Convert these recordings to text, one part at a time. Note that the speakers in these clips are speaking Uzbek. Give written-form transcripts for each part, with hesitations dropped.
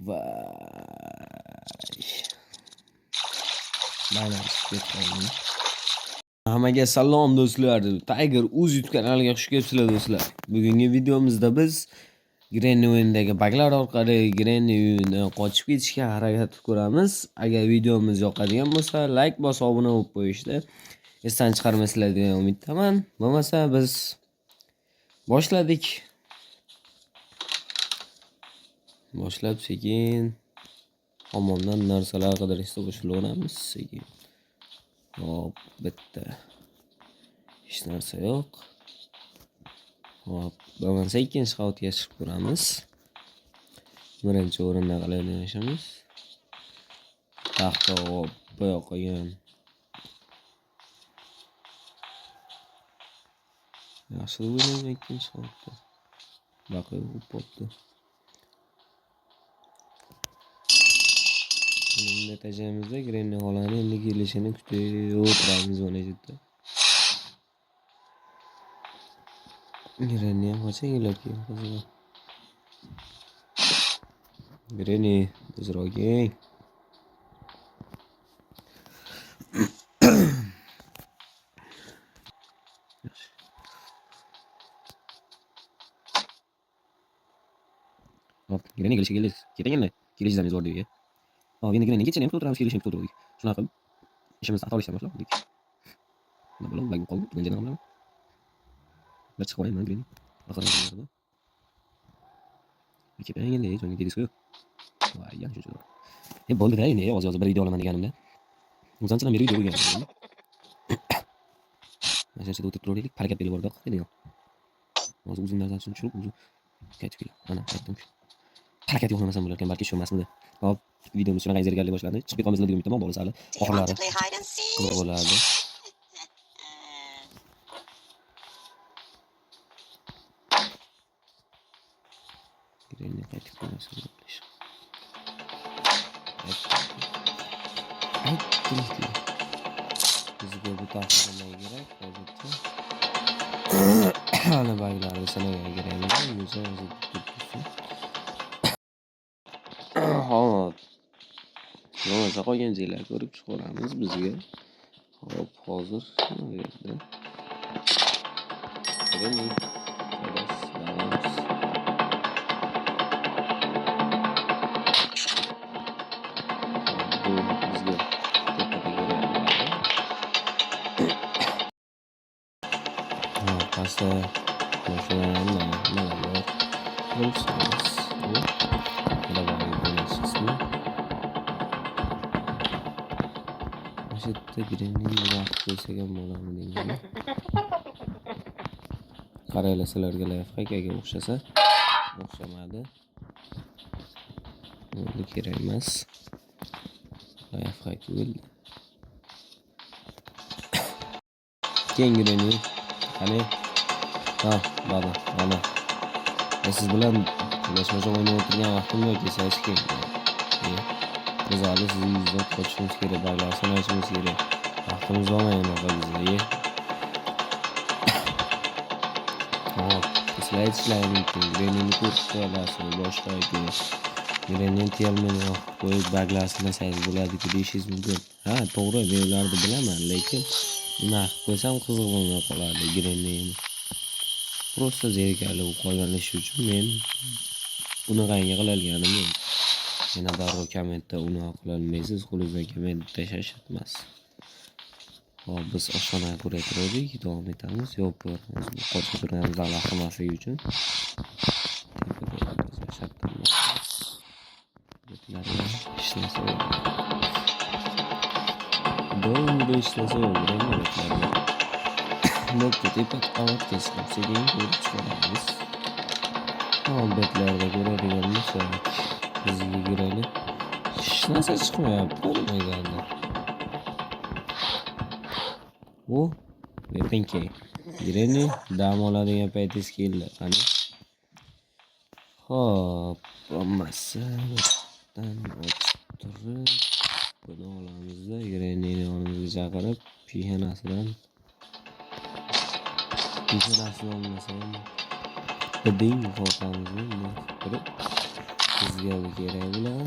Voy. Mana chiqib qoldim. Hammaga salom do'stlar. Tiger Uz YouTube kanaliga xush kelibsizlar do'stlar. Bugungi videomizda biz Granny o'yinidagi baglar orqali Granny uyidan qochib ketishga harakat qilib ko'ramiz. Agar videomiz yoqadigan bo'lsa, like bosib obuna bo'lib qo'yishni esdan chiqarmaysizlar degan umiddaman. Bo'lmasa biz boshladik. Boshlab sekin hammomdan narsalar qidirishda shug'ullanamiz sekin. Hop, bitta. Hech narsa yo'q. Hop, bo'lmasa ikkinchi qavatga chiqib ko'ramiz. Birinchi o'rinda qiladigan ishimiz taxta olib bu yoqqa. Yaxshi deb o'ylayman ikkinchi qavatda. Baqa yo'q bo'pti. Bunday tashlaymizda Granny xolani endi kelishini kutib o'tiramiz mana shu yerda. Granny ham qachon kelarkan qizig'i. Granny tezroq keling. Hop, Granny kelishiga keldi. Keting endi. Kelishingiz ham zo'r deydi. Hop, endi Granny ketishini ham kutib o'tiramiz, kelishini kutib o'tirdik. Shunaqa qilib ishimizni avtolishdan boshladik. Nima bo'ldi? Bag qoldi. Turgan joydan bilaman. Bir chiqib olayman Granny. Oxirgi Keting endi, joyga tegizku. Voy, yana shuncha. E bo'ldi-da endi, hozir bir video olaman deganimda. O'zanchadan beri video qo'ygan. Mana shu yerda o'tirib turaveraylik, harakat berib bordik endi. Hozir o'zini narsasini tushirib, o'zi qaytib keladi. Mana aytdim-ku. Harakat yo'qlamasam bo'lar ekan, balki tushirmasmidi. Hop, videomiz shunaqa zerikarli boshlandi. Chiqib ketolmaysizlar degan umiddaman, bo'lsa hali Do you want oxirlari to play hide and seek? Qiziq bo'lardi. Granny qaytib kelmasa bo'lish. Aytdim-ku. Bizga bu taxta nima kerak hozircha? Ana baglarni sanaga kerak emas, o'zi hozir tursin. Hop. Bo'lmasa qolgan joylarni ko'rib chiqaveramiz bizga. Hop, hozir nima bu yerda? Granny. Xolos, bu bizga tepada kerak bo'ladi. Hop, pastda mashinalar nimalar bor? Ko'rib chiqamiz. Bu Mana shu yerda Grannyni vaqt qo'ysak ham bo'ladimi deyman. Qaranglar sizlarga lifehack agar o'xshasa, o'xshamadi. Endi kerak emas. Lifehack o'ldi. Keyin Granny. Qani? Ha, mana, mana. Siz bilan boshqacha o'ynab o'tirgan vaqtim yo'q, kelsangiz keling. Biz hali sizni yuzdan qochishimiz kerak, baglarni sanashimiz kerak. Vaqtimiz bo'lmaydi unaqa bizga. Hop, sizlar aytishlaring mumkin. Grannyni ko'rib qo'yasizmi, boshqa yoki Grannyni tiyolmay qo'yib baglar sanasangiz bo'ladi-ku deyishingiz mumkin. Ha, to'g'ri, men ularni bilaman, lekin unaqa qilib qo'ysam qiziq bo'lmay qoladi Grannyni. Просто zerikarli bo'lib qolganishi uchun men bunaqangi qilolganim yo'q. Yana darrov kommentda unaqa qilolmaysiz, qo'lingizdan kelmaydi tashlash shart emas. Hop, biz oshxonani ko'ray turaylik, davom etamiz. Yopib ko'ramiz. Bu qochib turganimiz alloh qilmasligi uchun. Tepada shartdan Betlarda hech narsa yo'q. Doimda hech narsa yo'q, Granny betlarda. Bo'pti, tepa qavatga chiqib sekin ko'rib chiqamiz. Hop, betlarda ko'radigan bo'lsak, bizga kerakli hech narsa chiqmayapti nimagadir. U Yepinki. Granny dam oladigan paytingiz keldi. Qani? Hop, hammasi bittadan ochib turib, buni olamizda Grannyni yonimizga chaqirib, peshonasidan olmasa ham biding qoqamiz bunday qilib turib. Bizga bu kerak bo'ladi.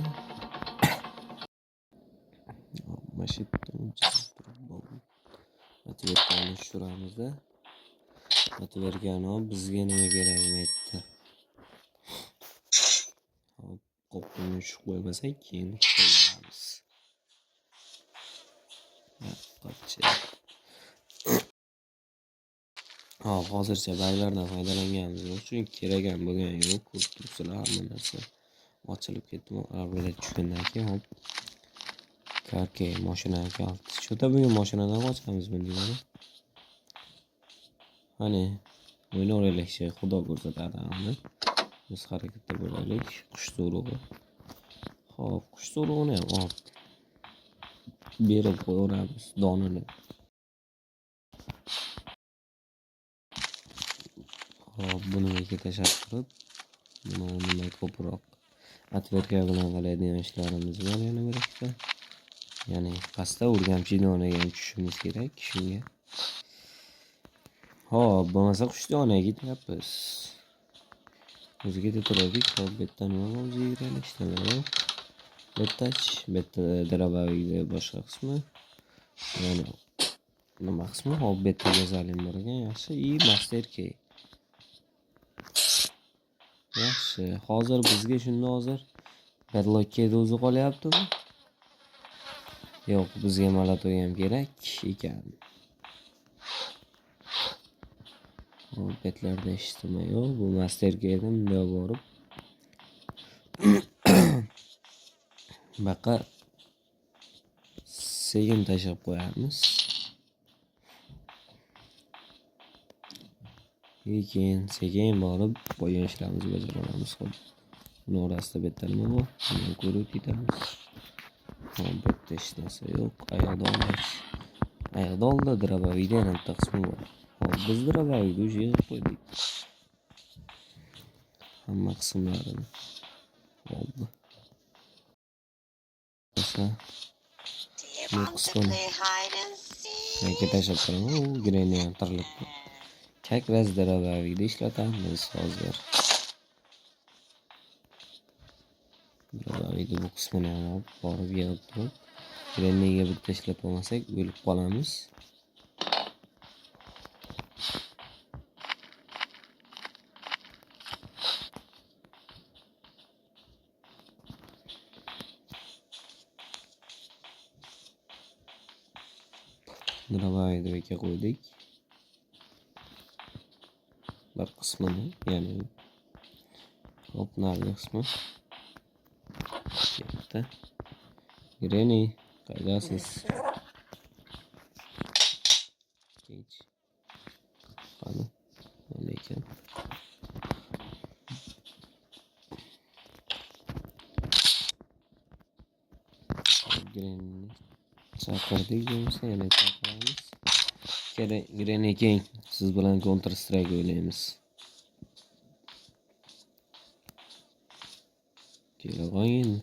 Mana shu yerdan otvertkani tushiramizda. Otvertkani olib bizga nima kerak aytdi. Hop, qo'lni tushib qo'ymasak keyin qo'yamiz. Hop, hozircha baglardan foydalanganimiz yo'q, chunki kerak ham bo'lgani yo'q. Ko'rib turibsizlar, hamma narsa ochilib ketdi. Arabaga tushgandan keyin hop, karke mashinaga oldi. Shu-da bugun mashinadan qochamiz buni. Qani, o'ynaveraylik, Xudo ko'rsatadi uni. Biz harakatda bo'laylik. Qush so'rug'i. Hop, qush so'rug'ini ham olib berib qo'yaveramiz donini. Hop, buni yerga tashlab turib, buni o'rnida ko'proq otvertka bilan qiladigan ishlarimiz bor yana bir ikkita. Ya'ni pastda Urgamchi doniga ham tushishimiz kerak shunga. Hop, bo'lmasa Qushdonaga ketyapmiz. O'zi keta turdik. Hop, bu yerda nima bor? O'ziga kiraylik, hech nima yo'q. Bu yerda-chi, bu yerda Darabavikda boshqa qismi. Ya'ni nima qismi? Hop, bu yerda gazalin bor ekan, yaxshi. I master key. Yaxshi. Hozir bizga shunda hozir padlock keyni o'zi qolyaptimi? Yo'q, bizga molotov ham kerak ekan. Hop, betlarda hech nima yo'q. Bu master keyni bunday borib baqa sekin tashlab qo'yamiz. Keyin sekin borib qolgan ishlarimizni bajaramiz. Hop. Buni orasida bu yerda nima bor? Buni ko'rib ketamiz. Hop, bu yerda hech narsa yo'q. Ayoqda oldi. Ayoqda oldi Darabavikda yana bitta qismi bor. Hop, biz Darabavikni уже yig'ib qo'ydik. Hamma qismlarini oldi. Bu qismini yoki tashlab turaman, u Granny ham tirilibdi. Как раз Darabavikda ishlatamiz hozir. Darabavikda bu qismini ham olib borib yig'ib turib, Grannyga bitta ishlab olmasak o'lib qolamiz. Darabavikni bu yerga qo'ydik. Bir qismini, ya'ni hop, narigi qismi ketdi. Granny, qaydasiz? Kech. Qani, nima ekan? Granny chaqirdik, bo'lmasa yana chaqiramiz. Granny King, siz bilan Counter Strike o'ynaymiz. Kela qo'ying.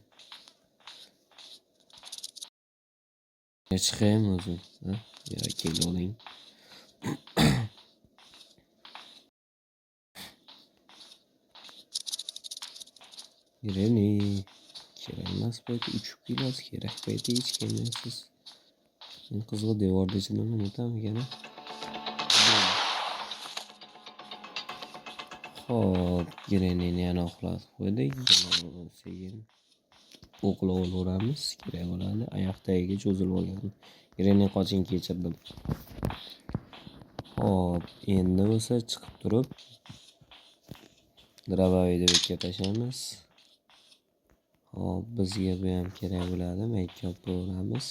Chiqaymi o'zim? Ha? Yo, kela oling. Granny kerak emas payti uchib kelasiz, kerak payti hech kelmaysiz. Eng qizig'i devorda ichidan o'tamikan? Hop, Grannyni yana uxlatib qo'ydik. Sekin o'qlab olaveramiz, kerak bo'ladi. Oyoq tagiga cho'zilib olgan. Granny qoching, kechirdim. Hop, endi bo'lsa chiqib turib Darabavikni bu yerga tashlaymiz. Hop, bizga bu ham kerak bo'ladi. Mayka olib qo'yamiz.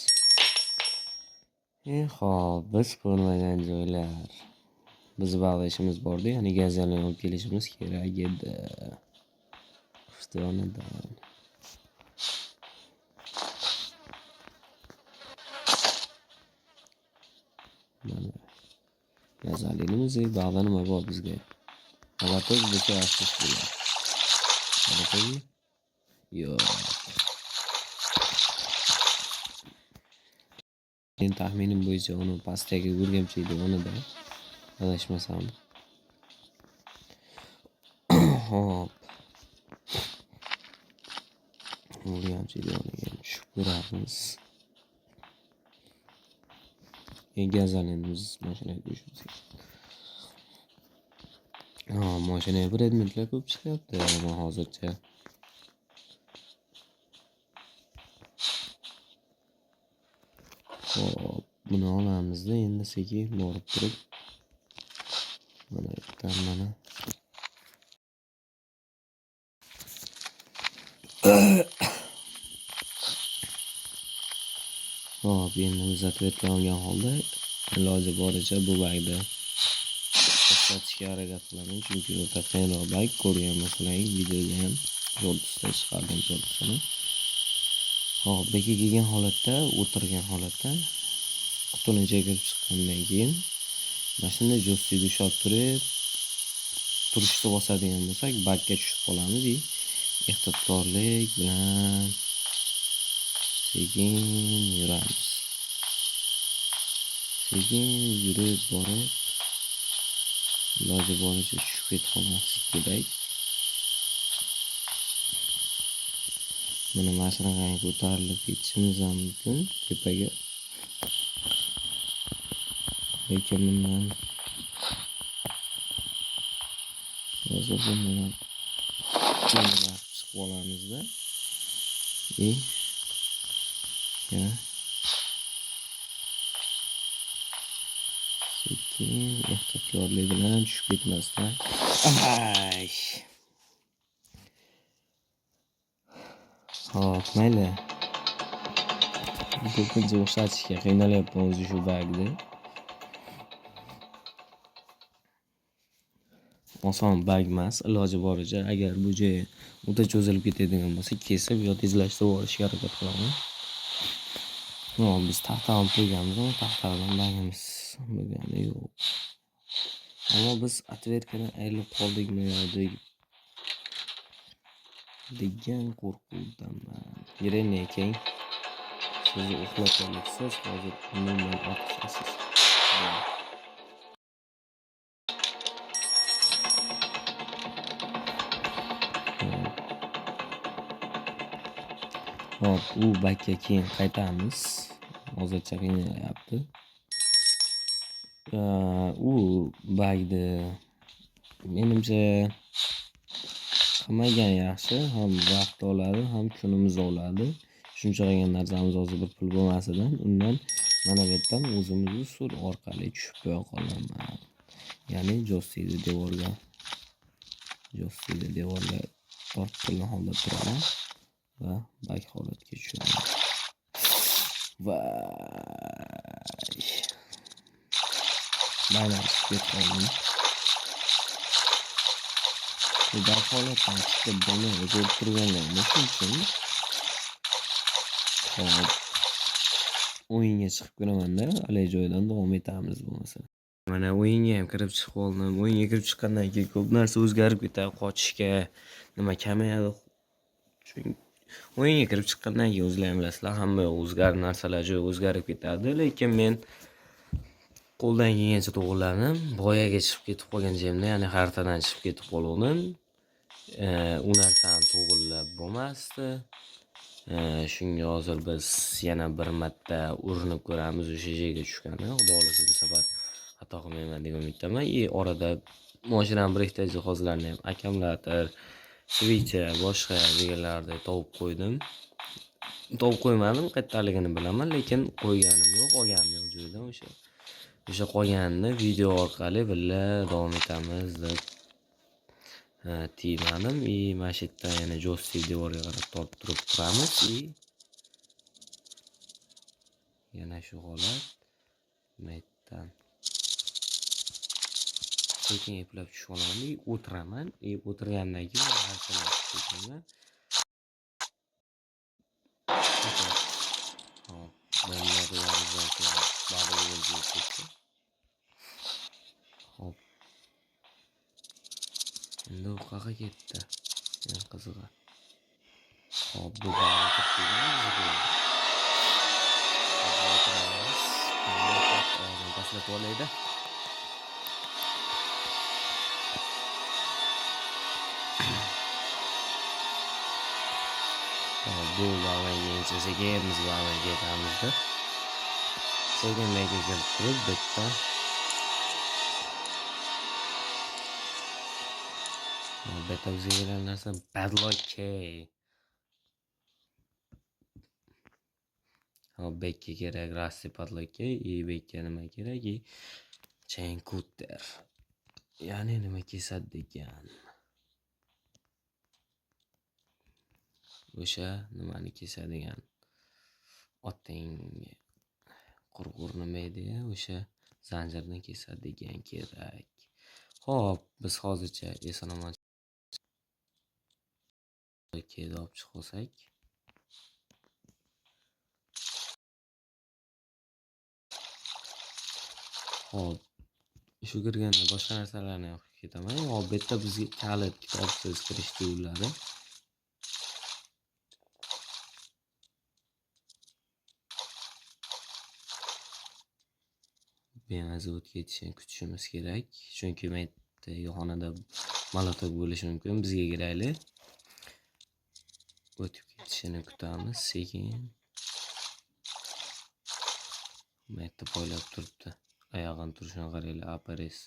Hop, biz ko'rmagan joylar. Biz ba'zi ishimiz bordi, ya'ni gazalni olib kelishimiz kerak edi. Qushdonadan. Mana gazalinimiz, ba'zi nima bor bizga? Molotov bo'lsa yaxshi ish bo'ladi. Molotovmi? Yo'q. Men taxminim bo'yicha uni pastdagi Urgamchiydi o'rnida, adashmasam. Hop. O'rganchi devoriga tushib ko'ramiz. Gazalinimiz mashinaga qo'shilsak. Mashinaga predmetlar ko'p chiqyapti ammo hozircha. Xo'p, buni olamizda endi sekin borib turib mana yerdan mana Xo'p, endi biz otvertka olgan holda iloji boricha bu bagni ishlatishga harakat qilaman, chunki o'ta qiyinroq bag. Ko'rgan bo'lsalaring videoda ham shortsda chiqardim shortsini. Xo'p, beka kelgan holatda, o'tirgan holatda qutini ichiga kirib chiqqandan keyin mana shunday joystickni ushlab turib turishni bosadigan bo'lsak, bagga tushib qolamiz. Ehtiyotkorlik bilan sekin yuramiz. Sekin yurib borib iloji boricha tushib ketib qolmaslik kerak. Mana shunaqa ko'tarilib ketishimiz ham mumkin tepaga. Lekin bundan hozir bundan chiqib olamizda. Yana sekin ehtiyotkorlik bilan tushib ketmasdan. Ay. Xo'p, mayli. Ko'pincha o'xshatishga qiynalyapman o'zi shu bagni. Oson bag emas, iloji boricha agar bu joy o'ta cho'zilib ketadigan bo'lsa, kesib yo tezlashtirib yuborishga harakat qilaman. Xo'p, biz taxta olib qo'yganmiz, ammo taxta bilan bagimiz bo'lgani yo'q. Ammo biz otvertkadan ayrilib qoldikmi yo degan qo'rquvdaman. Yerine ekan, sizni uxlab qolibsiz, hozir umuman oqishasiz. Hop, u bakka keyin qaytamiz. Hozircha qiynalyapti. U bagni menimcha qilmagan yaxshi, ham vaqt oladi, ham kunimiz oladi. Shuncha qilgan narsamiz hozir bir pul bo'lmasidan, undan mana bu yerdan o'zimiz usul orqali tushib qo'ya qolaman. Ya'ni joystickni devorga torttirgan holda turaman va bak holatga tushaman. Vay. Mana chiqib ketib qoldim. Bu bak holatdan chiqib bo'lmaydi, ko'rib turganlaringiz uchun. Xo'p. O'yinga chiqib ko'raman-da, haligi joydan davom etamiz bo'lmasa. Mana o'yinga ham kirib chiqib oldim. O'yinga kirib chiqqandan keyin ko'p narsa o'zgarib ketadi, qochishga nima kamayadi. Chunki o'yinga kirib chiqqandan keyin o'zinglar ham bilasizlar, hamma o'zgarib narsalar joy o'zgarib ketadi, lekin men qo'ldan kelgancha to'g'riladim. Boyaga chiqib ketib qolgan joyimda, ya'ni xaritadan chiqib ketib qolgandim. U narsani to'g'rilab bo'lmasdi. Shunga hozir biz yana bir marta urinib ko'ramiz o'sha joyga tushganni. Xudo xolasa bu safar xato qilmayman degan umiddaman. Orada mashinani bir ikkita jihozlarni ham, akkumulyator, svicha, boshqa deganlarni topib qo'ydim. Topib qo'ymadim, qayerdaligini bilaman, lekin qo'yganim yo'q, olganim yo'q joydan o'sha. O'sha qolganini video orqali birga davom etamiz deb tiymadim. Mana shu yerda yana joystick devorga qarab tortib turib turamiz. Yana shu holat. Mana yerdan sekin eplab tushib olaman, o'tiraman. O'tirgandan keyin ketaman. Hop, hop. Endi u qayerga ketdi? Eng qizig'i. Hop, bu og'zini pastlatib olaydi. Hop, bu bag'languncha sekin biz bag'lanib ketamizda. Sekin lekin kirib turib bitta bitta bizga kelgan narsa padlock key. Hop, bekka kerak rusty padlock key, и bekka nima kerak? И chain cutter. Ya'ni nima kesadi degan. O'sha nimani kesadigan oting qurg'ur nima edi, o'sha zanjirni kesadigan kerak. Xo'p, biz hozircha eson-omon keyni olib chiqib olsak. Xo'p, shu kirganda boshqa narsalarni ham qilib ketaman. Hop, bu yerda bizga kalit kitobsiz kirish yo'llari. Bemaza o'tib ketishini kutishimiz kerak. Chunki men yerda xonada molotok bo'lishi mumkin, bizga kerakli. O'tib ketishini kutamiz sekin. Bu yerda poylab turibdi. Oyog'ini turishini qaranglar, aparis.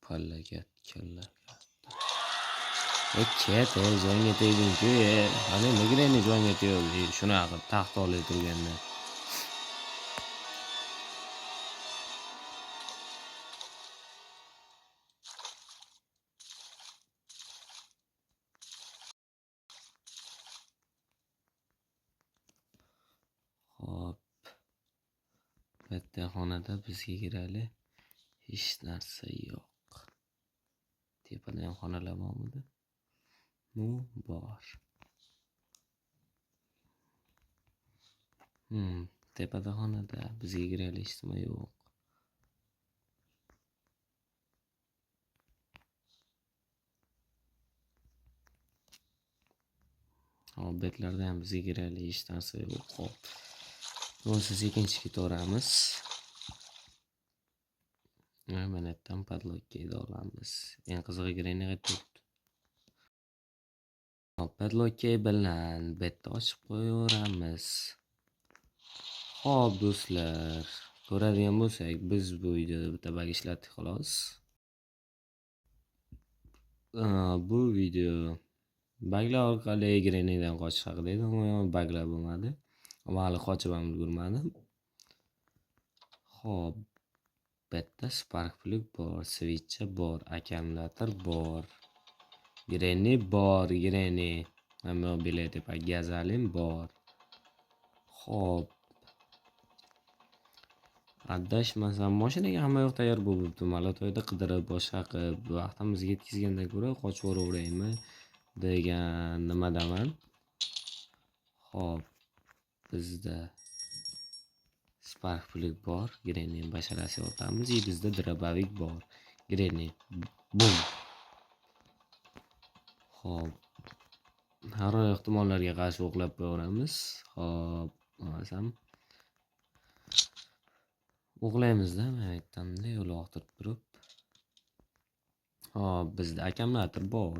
Pallakat, kallakat. Ket, jonga tegding-ku, Qani nima jonga tegdi? Shunaqa qilib taxt olib turganda. Xo'p. Bitta xonada bizga kerakli hech narsa yo'q. Tepada ham xonalar bormidi? Ну, bor. Tepada xonada bizga kerakli hech nima yo'q. Hop, betlarda ham bizga kerakli hech narsa yo'q. Xo'p. Bo'lsa sekin chiqib ketaveramiz. Mana yerdan padlockni olamiz. Eng qizig'i Granny qayerda turibdi? Hop, padlock bilan bitta ochib qo'yaveramiz. Xo'p, do'stlar, ko'radigan bo'lsak, biz bu videoda bitta bug ishlatdik xolos. Bu video buglar orqali Grannydan qochish haqida edi, ammo buglar bo'lmadi. Ammo hali qochib ham ulgurmadim. Xo'p, bitta spark plug bor, switch bor, akkumulyator bor. Granny bor, Granny. Hamma bileti pa gazalim bor. Xo'p. Adashmasam mashinaga hamma yoq tayyor bo'libdi. Molotoyda qidirib, boshqa qilib, vaqtimizni yetkazganda ko'ra qochib yuboraveraymi degan nimadaman. Xo'p, bizda spark plug bor, Granny basharasi otamiz, и bizda drobovik bor. Granny bum. Xo'p. Har oy ehtimollarga qarshi o'qlab qo'yaveramiz. Xo'p, bo'lmasam o'qlaymizda, mana yerdan yo'l oqtirib turib. Xo'p, bizda akkumulyator bor.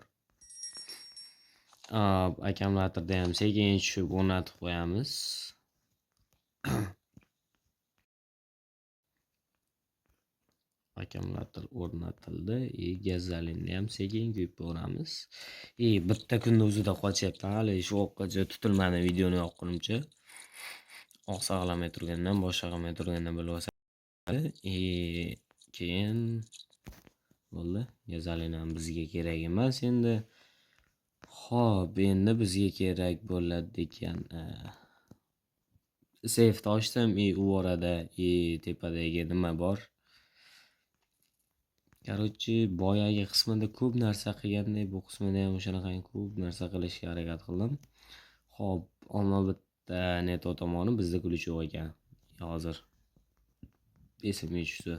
Hop, akkumulyatorda ham sekin tushib o'rnatib qo'yamiz. Akkumulyator o'rnatildi. Gazalinni ham sekin quyib ko'ramiz. Bitta kunni o'zida qochyapman. Hali shu oqqacha tutilmadi videoni yoqqunimcha. Oqsog'lamay turgandan, boshqa qilmay turgandan bilib olsa. Keyin bo'ldi. Gazalin ham bizga kerak emas endi. Xo'p, endi bizga kerak bo'ladi ekan. Seyfni ochdim, u orada tepadagi nima bor? Короче, boyagi qismida ko'p narsa qilgandek, bu qismida ham o'shanaqangi ko'p narsa qilishga harakat qildim. Xo'p, ammo bitta neto tomoni bizda ключ yo'q ekan. Hozir esimga tushdi.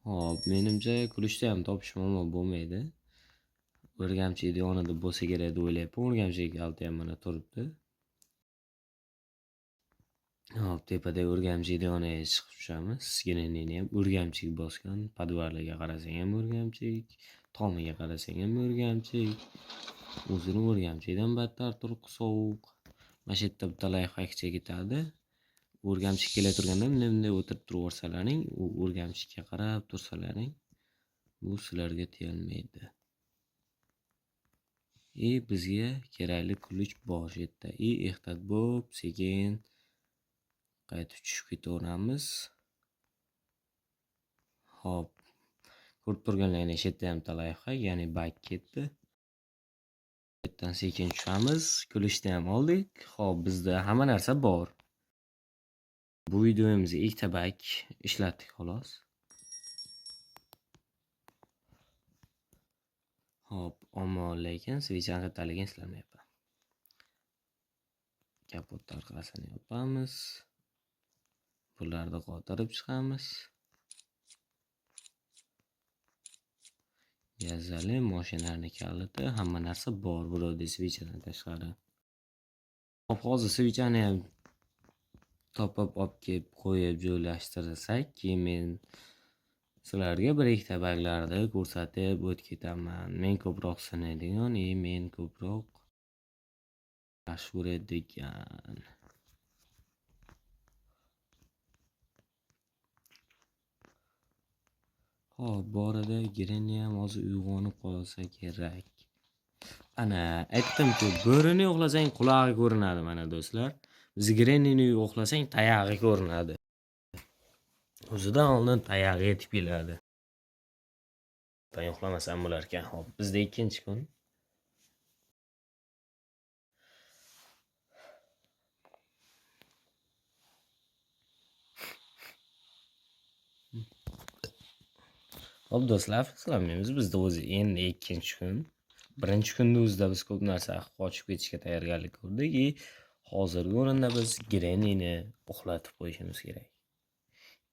Xo'p, menimcha ключni ham topish muammo bo'lmaydi. O'rgamchikni yonida bo'lsa kerak deb o'ylayapman. O'rgamchik kaliti ham mana turibdi. Xo'p, tepada o'rgamchikni yoniga chiqib tushamiz. Grannyni ham o'rgamchik bosgan. Podvaliga qarasang ham o'rgamchik, tomiga qarasang ham o'rgamchik. O'zini o'rgamchikdan battar turqi sovuq. Mana shu yerda bitta layfhakcha ketadi. O'rgamchik kela turganda bunday bunday o'tirib turaversalaring, u o'rgamchikka qarab tursalaring, bu sizlarga tegolmaydi. И bizga kerakli ключ bor shu yerda. И ehtiyot bo'lib, sekin qaytib tushib ketaveramiz. Xo'p, ko'rib turganlaringdek shu yerda ham bitta layfhak, ya'ni bug ketdi. Bu yerdan sekin tushamiz. Ключ ni ham oldik. Xo'p, bizda hamma narsa bor. Bu videomizda ikkita bug ishlatdik xolos. Xo'p, ammo lekin свеча ni qayerdaligini eslolmayapman. Kapotni orqasini yopamiz. Bularni qotirib chiqamiz. Gazali mashinani kaliti, hamma narsa bor вроде свеча dan tashqari. Xo'p, hozir свеча ni ham topib olib kelib qo'yib joylashtirsak, keyin men sizlarga bir ikkita buglarni ko'rsatib o'tib ketaman. Men ko'proq sinaydigan, men ko'proq yaxshi ko'radigan. Xo'p, bu orada Granny ham hozir uyg'onib qolsa kerak. Ana, aytdim-ku, bo'rini uxlasang qulog'i ko'rinadi mana do'stlar. Biz Grannyni uxlasang tayog'i ko'rinadi. O'zidan oldin tayog'i yetib keladi. Uxlamasam bo'lar ekan. Xo'p, bizda ikkinchi kun. Xo'p do'stlar, afsuslanmaymiz. Bizda o'zi endi ikkinchi kun. Birinchi kunda o'zida biz ko'p narsa qochib ketishga tayyorgarlik ko'rdik. И hozirgi o'rinda biz Grannyni uxlatib qo'yishimiz kerak.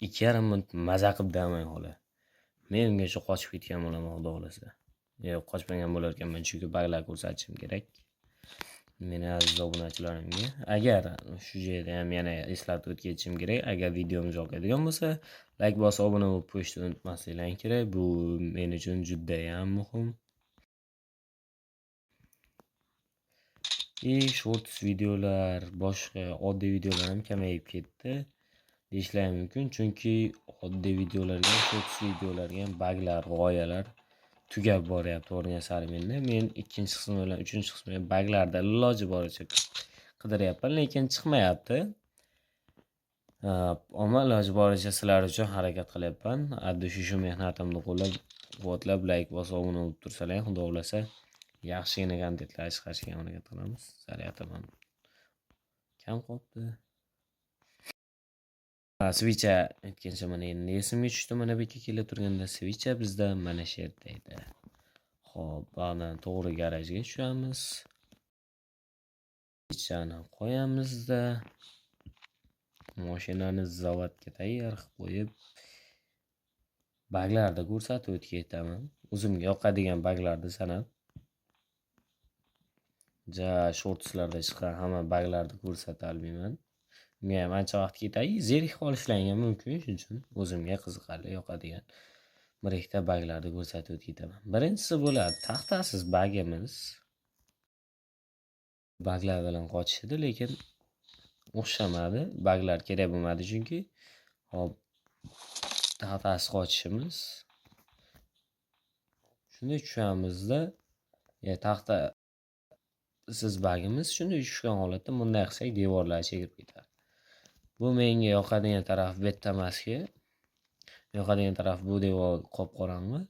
2,5 minut maza qilib dam ola. Men ungacha qochib ketgan bo'laman, xudo xolasa. Yo'q, qochmagan bo'lar ekanman, chunki buglar ko'rsatishim kerak. Meni aziz obunachilarimga, agar shu yerda ham yana eslatib o'tib ketishim kerak, agar videomiz yoqadigan bo'lsa, like bosib obuna bo'lib qo'yishni unutmasliklaring kerak. Bu men uchun juda ham muhim. И shorts videolar, boshqa oddiy videolar ham kamayib ketdi deyishlari mumkin, chunki oddiy videolarga, shorts videolarga ham buglar, g'oyalar tugab boryapti o'rgan sari menda. Men ikkinchi qismi bilan uchinchi qismi buglarda iloji boricha qidiryapman, lekin chiqmayapti. Ammo iloji boricha sizlar uchun harakat qilyapman. Addi shu mehnatimni qo'llab quvvatlab like bosib obuna bo'lib tursalar, xudo xolasa yaxshigina kontentlar chiqarishga harakat qilamiz. Zaryatim ham kam qolibdi. Свеча aytgancha mana endi esimga tushdi, mana bu yerga kelib turganda свеча bizda mana shu yerda edi. Xo'p, ba'dan to'g'ri garajga tushamiz. Свечani qo'yamizda mashinani zavodga tayyor qilib qo'yib buglarni ko'rsatib o'tib ketaman. O'zimga yoqadigan buglarni sanab. Ja shortslarda chiqqan hamma buglarni ko'rsata olmayman. Unga ham ancha vaqt ketadi, zerikib qolishlaring ham mumkin, shuning uchun o'zimga qiziqarli yoqadigan bir ikkita buglarni ko'rsatib o'tib ketaman. Birinchisi bo'ladi taxtasiz bugimiz. Buglar bilan qochishdi, lekin o'xshamadi. Buglar kerak bo'lmadi chunki. Hop, taxtasiz qochishimiz. Shunday tushamizda, taxta siz bugimiz shunday tushgan holatda bunday qilsak devorlar chekib ketadi. Bu menga yoqadigan taraf bu yerda emaski. Yoqadigan taraf bu devor qop-qorong'i.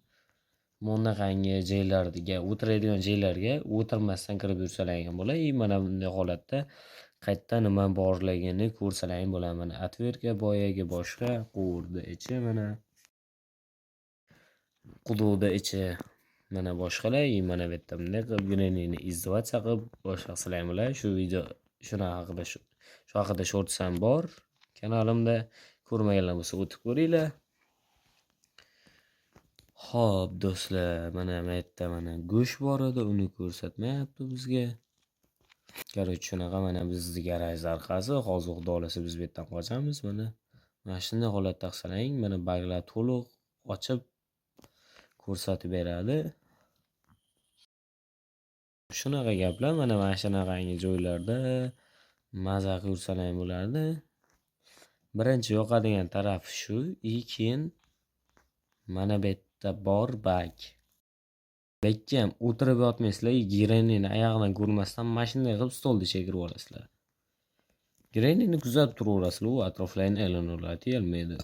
Bunaqangi joylarga, o'tiradigan joylarga o'tirmasdan kirib yursalaring bo'ladi. И mana bunday holatda qayerda nima borligini ko'rsalaring bo'ladi. Mana otvertka boyagi boshqa quvurda ichi, mana quduqda ichi, mana boshqalar. И mana bu yerda bunday qilib Grannyni izdivatsiya qilib boshqa qilsalaring bo'ladi. Shu video shuni haqida shu haqida shorts ham bor kanalimda, ko'rmaganlar bo'lsa o'tib ko'ringlar. Xo'p do'stlar, mana bu yerda mana go'sht bor edi, uni ko'rsatmayapti bizga. Короче, shunaqa mana bizni garaj orqasi. Hozir xudo xolasa biz bu yerdan qochamiz. Mana shunday holatda qilsalaring, mana buglar to'liq ochib ko'rsatib beradi. Shunaqa gaplar, mana shunaqangi joylarda Maza qilib yursalar ham bo'ladi. Birinchi yoqadigan tarafi shu, и keyin mana bu yerda bor bag. Bu yerga ham o'tirib yotmaysizlar, Grannyni oyog'idan ko'rmasdan mana shunday qilib stolni ichiga kirib olasizlar. Grannyni kuzatib turaverasizlar, u atroflarni aylanib tiyolmaydi.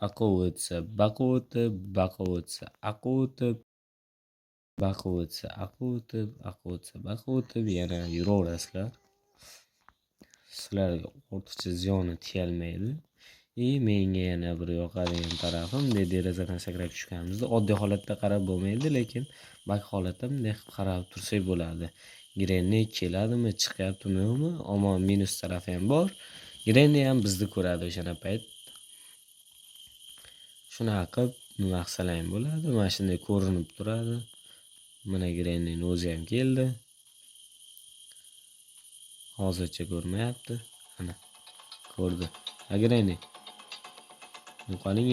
Aqov o'tsa, baqib o'tib, baqib o'tsa, aqov o'tib, baqib o'tsa, aqov o'tib, aqov o'tsa, baqib o'tib yana yuraverasizlar. Sizlarga ortiqcha ziyoni tiyolmaydi. И menga yana bir yoqadigan tarafi, bunday derazadan sakrab tushganimizda oddiy holatda qarab bo'lmaydi, lekin bak holatda bunday qilib qarab tursak bo'ladi. Granny keladimi, chiqyaptimi, yo'qmi? Ammo minus tarafi ham bor. Granny ham bizni ko'radi o'shana payt. Shunaqa qilib nima qilsalar ham bo'ladi. Mana shunday ko'rinib turadi. Mana Grannyning o'zi ham keldi. Hozircha ko'rmayapti. Ana ko'rdi. Ha, Granny. Yo'qoling.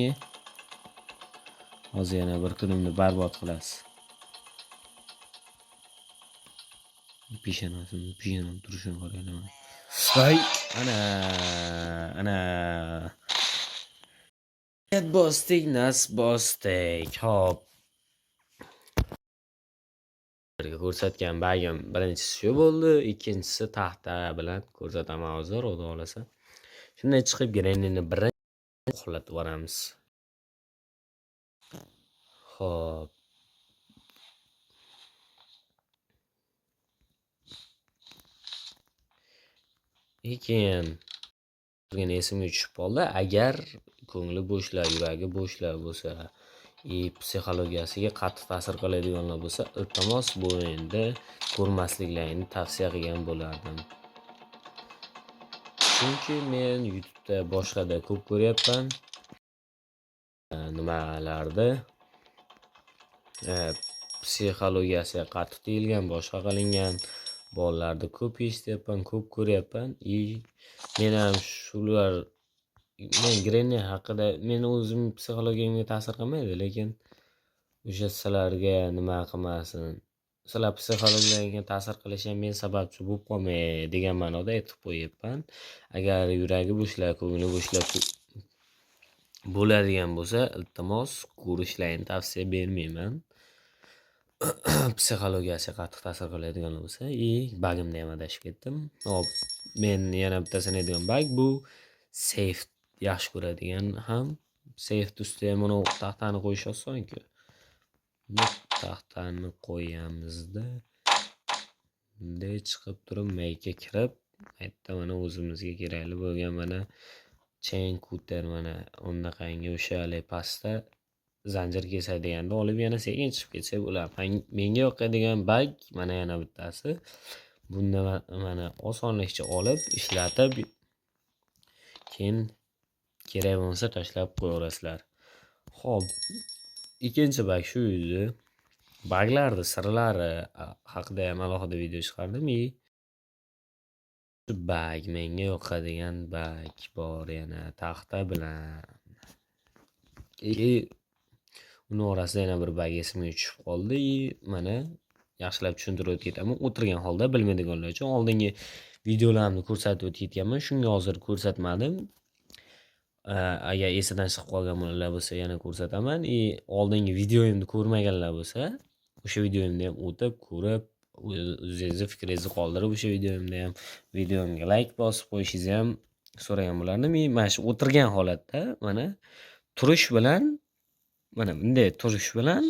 Hozir yana bir kunimni barbod qilasiz. Peshonasini, peshonam turishini qaranglar. Voy, ana, ana. Bosdik, nas bosdik. Hop. Sizlarga ko'rsatgan bagim birinchisi shu bo'ldi, ikkinchisi taxta bilan ko'rsataman hozir, xudo xolasa. Shunday chiqib Grannyni birinchi uxlatib yuboramiz. Xo'p. Keyin esimga tushib qoldi. Agar ko'ngli bo'shlar, yuragi bo'shlar bo'lsa, и psixologiyasiga qattiq ta'sir qiladiganlar bo'lsa, iltimos bu o'yinni ko'rmasliklaringni tavsiya qilgan bo'lardim. Chunki men YouTube'da boshqada ko'p ko'ryapman. Nimalarni psixologiyasiga qattiq deyilgan, boshqa qilingan bolalarni ko'p eshityapman, ko'p ko'ryapman. И men ham shular, men Granny haqida men o'zim psixologiyamga ta'sir qilmaydi, lekin o'sha sizlarga nima qilmasin, sizlar psixologiyangga ta'sir qilishi ham men sababchi bo'lib qolmay degan ma'noda aytib qo'yyapman. Agar yuragi bo'shlar, ko'ngli bo'shlar bo'ladigan bo'lsa, iltimos ko'rishlaringni tavsiya bermayman. Psixologiyasiga qattiq ta'sir qiladigan bo'lsa, и bagimda ham adashib ketdim. Hop, men yana bittasini aytadigan bag bu seyf yaxshi ko'radigan ham. Seyf ustiga mana bu taxtani qo'yish osonku. Bu taxtani qo'yamizda bunday chiqib turib mayka kirib, qayerda mana o'zimizga kerakli bo'lgan mana chain cutter, mana undaqangi o'sha haligi pastda zanjir kesadiganda olib yana sekin chiqib ketsak bo'ladi. Menga yoqadigan bag mana yana bittasi. Bunda mana osonlikcha olib ishlatib, keyin kerak bo'lmasa tashlab qo'yaverasizlar. Xo'p, ikkinchi bag shu edi. Baglarni sirlari haqida ham alohida video chiqardim. И bag menga yoqadigan bag bor yana taxta bilan. И uni orasida yana bir bag esimga tushib qoldi. И mana yaxshilab tushuntirib o'tib ketaman. O'tirgan holda bilmaydiganlar uchun oldingi videolarimni ko'rsatib o'tib ketganman. Shunga hozir ko'rsatmadim. Agar esidan chiqib qolganlar bo'lsa yana ko'rsataman. И oldingi videoyimni ko'rmaganlar bo'lsa, o'sha videoyimni ham o'tib ko'rib, o'zingizni fikringizni qoldirib, o'sha videoyimda ham videomga like bosib qo'yishingizni ham so'ragan bo'lardim. И mana shu o'tirgan holatda mana turish bilan, mana bunday turish bilan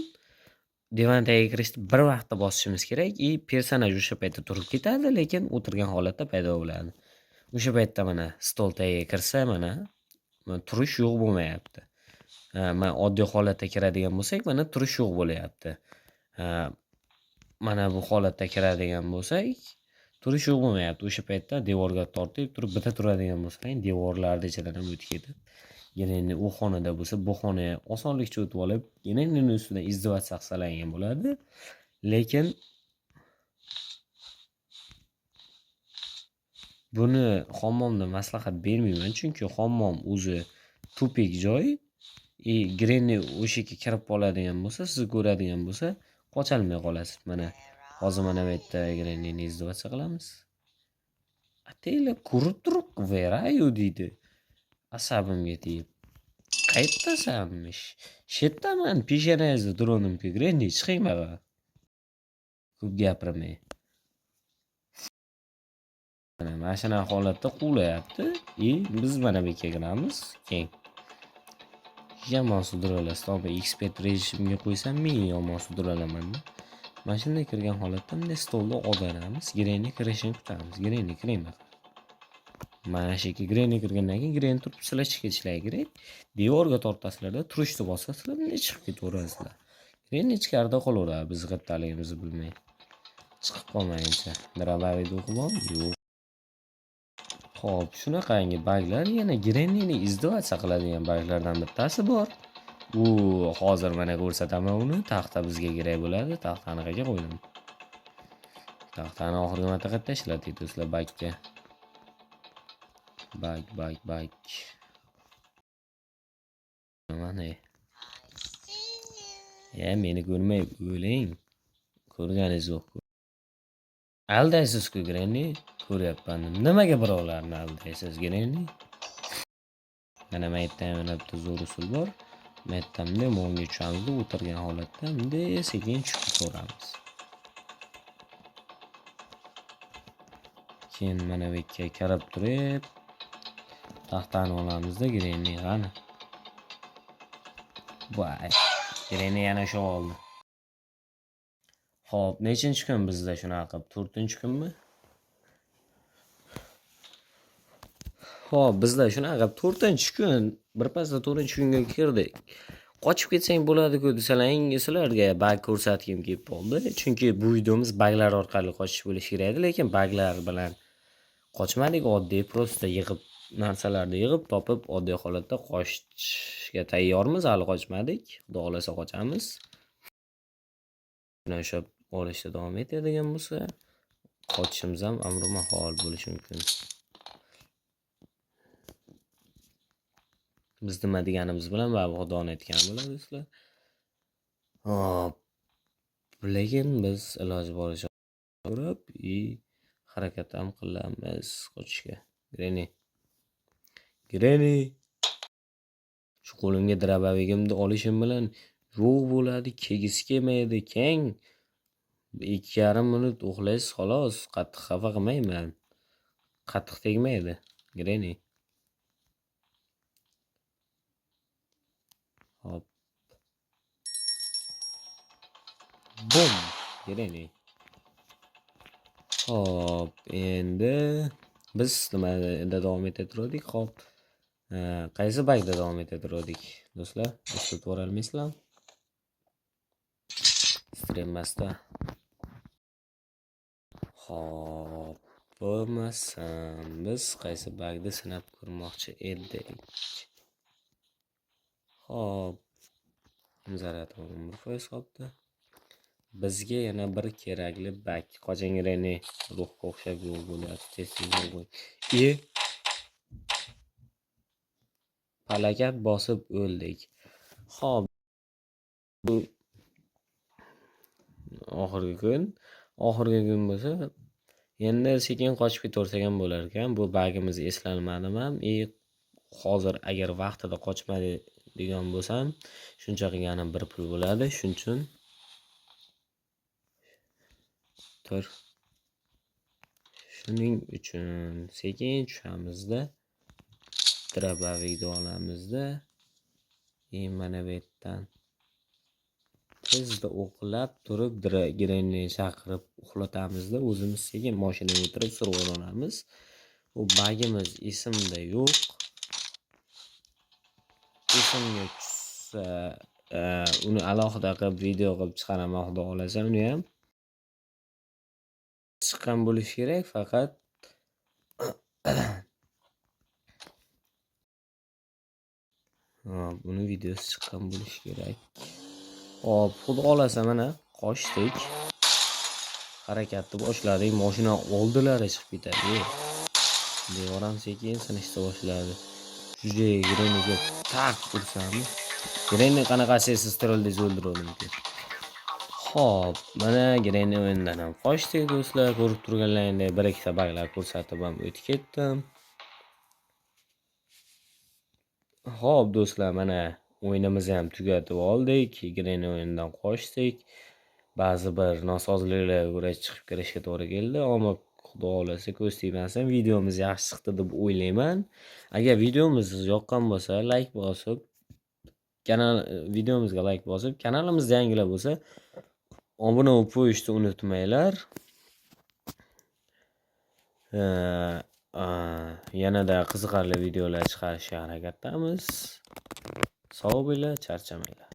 divan tagiga kirishni bir vaqtda bosishimiz kerak. И personaj o'sha paytda turib ketadi, lekin o'tirgan holatda paydo bo'ladi. O'sha paytda mana stol tagiga kirsa, mana turish yo'q bo'lmayapti. Mana oddiy holatda kiradigan bo'lsak, mana turish yo'q bo'lyapti. Mana bu holatda kiradigan bo'lsak, turish yo'q bo'lmayapti. O'sha paytda devorga tortib turib bitta turadigan bo'lsang, devorlarni ichidan ham o'tib ketib, yana u xonada bo'lsa, bu xonaga osonlikcha o'tib olib, yana uni ustidan издеваться qilsalar ham bo'ladi. Lekin buni hammomda maslahat bermayman, chunki hammom o'zi tupik joy. И Granny o'sha yerga kirib qoladigan bo'lsa, sizni ko'radigan bo'lsa, qocholmay qolasiz. Mana hozir mana bu yerda Grannyni издеваться qilamiz. Ataylab ko'rib turib "Where are you?" deydi. Asabimga tegib. Qayerdasanmish? Shetdaman, peshonangizda turganimku, Granny, chiqing bag'a. Ko'p gapirmay. Mana shunaqa holatda quvlayapti. И biz mana bu yerga kiramiz. Keyin yomon sudralasiz. To'g'ri, ekspert rejimga qo'ysam men yomon sudralaman-da. Mana shunday kirgan holatda bunday stolda o'tiramiz. Granny kirishini kutamiz. Granny kiring baqa. Mana shu yerga Granny kirgandan keyin Granny turib sizlar chiqib ketishlari kerak. Devorga tortasizlarda, turishni bosasizlar, bunday chiqib ketaverasizlar. Granny ichkarida qolaveradi, biz qayerdaligimizni bilmay. Chiqib qolmayincha. Дробовик o'qib Yo'q. Xo'p, shunaqangi baglar yana Grannyni издеваться qiladigan baglardan bittasi bor. U hozir mana ko'rsataman uni. Taxta bizga kerak bo'ladi. Taxtani qayerga qo'ydim? Taxtani oxirgi marta qayerda ishlatdik, do'stlar, bagga? Bag, bag, bag. Mana. Ya, meni ko'rmay o'ling. Ko'rganingiz yo'q. Aldaysiz-ku, Granny. Ko'ryapman. Nimaga birovlarni aldaysiz, Granny? Mana men yerda yana bitta zo'r usul bor. Bu yerda bunday o'ngga tushamiz, o'tirgan holatda bunday sekin tushib ketaveramiz. Keyin mana bu yerga kirib turib taxtani olamizda Granny qani. Voy, Granny yana shu oldi. Xo'p, nechinchi kun bizda shunaqa qilib? 4-kunmi? Xo'p, bizda shunaqa qilib 4-kun, birpasda 4-kunga kirdik. Qochib ketsang bo'ladi-ku desalaring, sizlarga bag ko'rsatgim kelib qoldi. Chunki bu videomiz baglar orqali qochish bo'lishi kerak edi, lekin baglar bilan qochmadik, oddiy просто yig'ib narsalarni yig'ib, topib, oddiy holatda qochishga tayyormiz, hali qochmadik. Xudo xohlasa qochamiz. Mana o'sha olishda davom etadigan bo'lsa, qochishimiz ham amri mahol bo'lishi mumkin. Biz nima deganimiz bilan baribir Xudoni aytgani bo'ladi, do'stlar. Hop. Lekin biz iloji boricha ko'rib и harakat ham qilamiz qochishga. Granny. Granny. Shu qo'limga дробовик imni olishim bilan yo'q bo'ladi, kelgisi kelmaydi. Keng 2,5 minut uxlaysiz xolos, qattiq xafa qilmayman. Qattiq tegmaydi, Granny. Hop. Bum! Granny. Xo'p, endi biz nimada davom ettirdik? Xo'p, qaysi bagda davom ettirdik, do'stlar? Eslatib yuborolmaysizlarmi? Stream emasda. Xo'p, bo'lmasam biz qaysi bagda sinab ko'rmoqchi edik? Xo'p, zaryad 11% qolibdi. Bizga yana bir kerakli bag. Qoching, Granny, ruhga o'xshab yo'q bo'lyapti. Tez-tez yo'q bo'l. E palakat bosib o'ldik. Xo'p, bu oxirgi kun. Oxirgi kun bo'lsa, endi sekin qochib ketaversak ham bo'lar ekan. Bu bagimiz eslanmadim ham. И hozir agar vaqtida qochmaydigan bo'lsam, shuncha qilganim bir pul bo'ladi. Shuning uchun tur. Shuning uchun sekin tushamizda, дробовик ni olamizda, и mana bu yerdan tezda o'qlab turib Grannyni chaqirib uxlatamizda, o'zimiz sekin mashinaga o'tirib surib olamiz. U bagimiz esimda yo'q. Esimga tushsa, uni alohida qilib video qilib chiqaraman, Xudo xohlasa, uni ham. Chiqqan bo'lishi kerak, faqat hop, uni videosi chiqqan bo'lishi kerak. Hop, Xudo xohlasa mana qochdik. Harakatni boshladik. Mashina oldilari chiqib ketadi. Devor ham sekin sinishni boshladi. Juda Grannyga taq ursam. Granny qanaqa sessiz tirildingiz o'ldiruvdim. Xo'p, mana Granny o'yinidan ham qochdik, do'stlar. Ko'rib turganlaringdek, bir ikkita baglar ko'rsatib ham o'tib ketdim. Xo'p, do'stlar, mana o'yinimizni ham tugatib oldik. Granny o'yinidan qochdik. Ba'zi bir nosozliklarga ko'ra chiqib kirishga to'g'ri keldi, ammo Xudo xohlasa, ko'z tegmasin, videomiz yaxshi chiqdi deb o'ylayman. Agar videomiz yoqqan bo'lsa, layk bosib, kanal videomizga layk bosib, kanalimizda yangilar bo'lsa, obuna bo'lib qo'yishni unutmanglar. Yanada qiziqarli videolar chiqarishga harakatdamiz. Sog' bo'linglar, charchamanglar.